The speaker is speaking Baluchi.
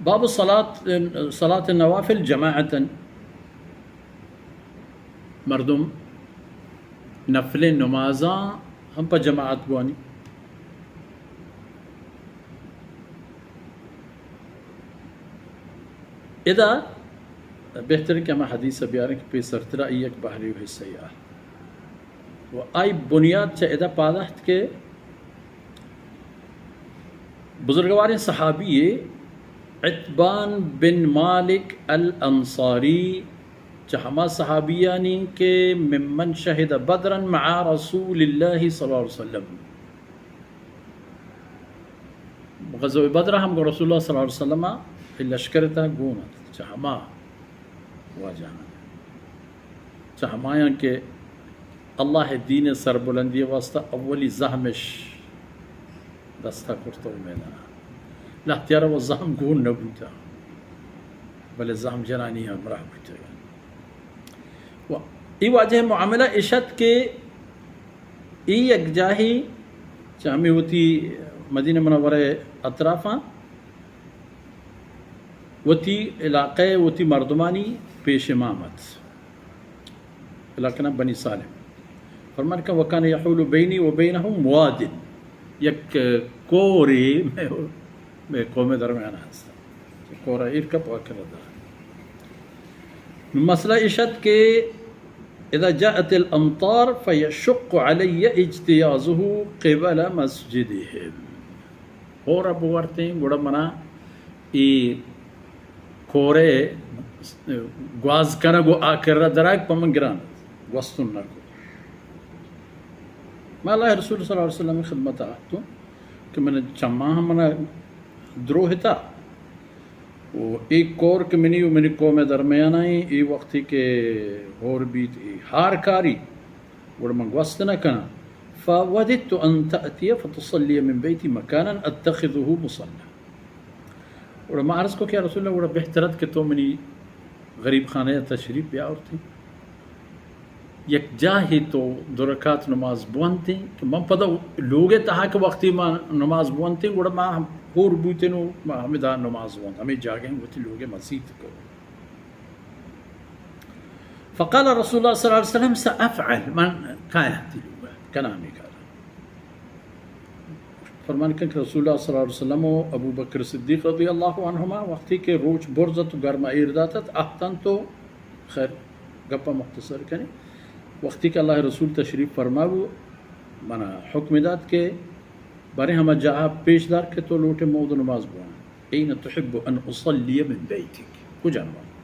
باب صلاة، صلاة النوافل جماعتاً، مردم نفلیں نمازاں ہم پہ جماعت بوانی۔ ادا بہتر کہ ہما حدیث بیاریں کہ پیسرترا ای یک بحری و حصہ آ و آئی بنیاد چہ ادا پاد ات کہ بزرگواریں صحابی عتبان بن مالک الانصاری، چہ ہما صحابیانی کہ ممن شہد بدرا مع رسول اللہ صلی اللہ علیہ وسلم، غزوہ بدر ہم گوں رسول اللہ صلی اللہ علیہ وسلم لشکر تا گون ات، چہ ہما واجہاں، چہ ہمایاں کہ اللہ دین سربلندی واسطہ اولی زہمش دستا کرتو میدان۔ لہتیارا و زہم گون نہ بوتا، بلے زہم جنانی ہمراہ بوتگ۔ و ای واجہ معاملہ اشت کہ ای یک جاہی چہ ہمیں وتی مدینہ منورہ اطرافاں وتی علاقہ، وتی مردمانی پیش امام ات۔ علاقہ نام بنی سالم۔ فرمان کہ وکان یحول بینی و بینہم واد، یک کورے مئے، مئے قوم درمیان ہست۔ کورا ایر کپ و کرا دار۔ مسئلہ اشت کہ اذا جاءت الامطار فیشق علی اجتیازه قبل مسجدهم۔ ہور ء بورتیں، گڑا منا اے کورے گواز کنگ و آ کرا درائگ پہ من گران ات، گوستن نہ کت۔ ما اللہ رسول صلی اللہ علیہ وسلم خدمت ء اتوں کہ من چماں ہم منا دروہ تا و اے کور کہ منی و منی قوم درمیان ء اے وقتی کہ ہور بیت اے ہار کاری، گڑا من گوست نہ کناں۔ فوددت ان تأتی فتصلی من بیتی مکانا اتخذه مصلی۔ گڑا ما عرض کو کہ یا رسول اللہ، گڑا بہتر ات کہ تو منی غریب خانہ ء تشریف بیاورتی، یک جاہے تو دو رکعت نماز بوانتیں کہ من پدا لوگ ء تہا کہ وقتی ما نماز بوانتیں، گڑا ما ہور بوتیں و ما ہمدا نماز بوانت، ہمیں جاگہ وتی لوگ ء مسیت کو۔ فقال رسول اللہ صلی اللہ علیہ وسلم سأفعل، من کایاں تئی لوگ ء، کناں ہمے کار۔ فرمان کن کہ رسول اللہ صلی اللہ علیہ وسلم و ابو بکر صدیق رضی اللہ عنہما وقتی کہ روچ برز ات و گرما ایر دات ات، اہتنت و خیر گپا مختصر کنی۔ وقتی کہ اللہ رسول تشریف فرما بو، منا حکم دات کہ باریں ہما جاہا پیش دار کہ تو لوٹے مود نماز بوان۔ این تحب ان اصلی من بیتک، کجا نماز؟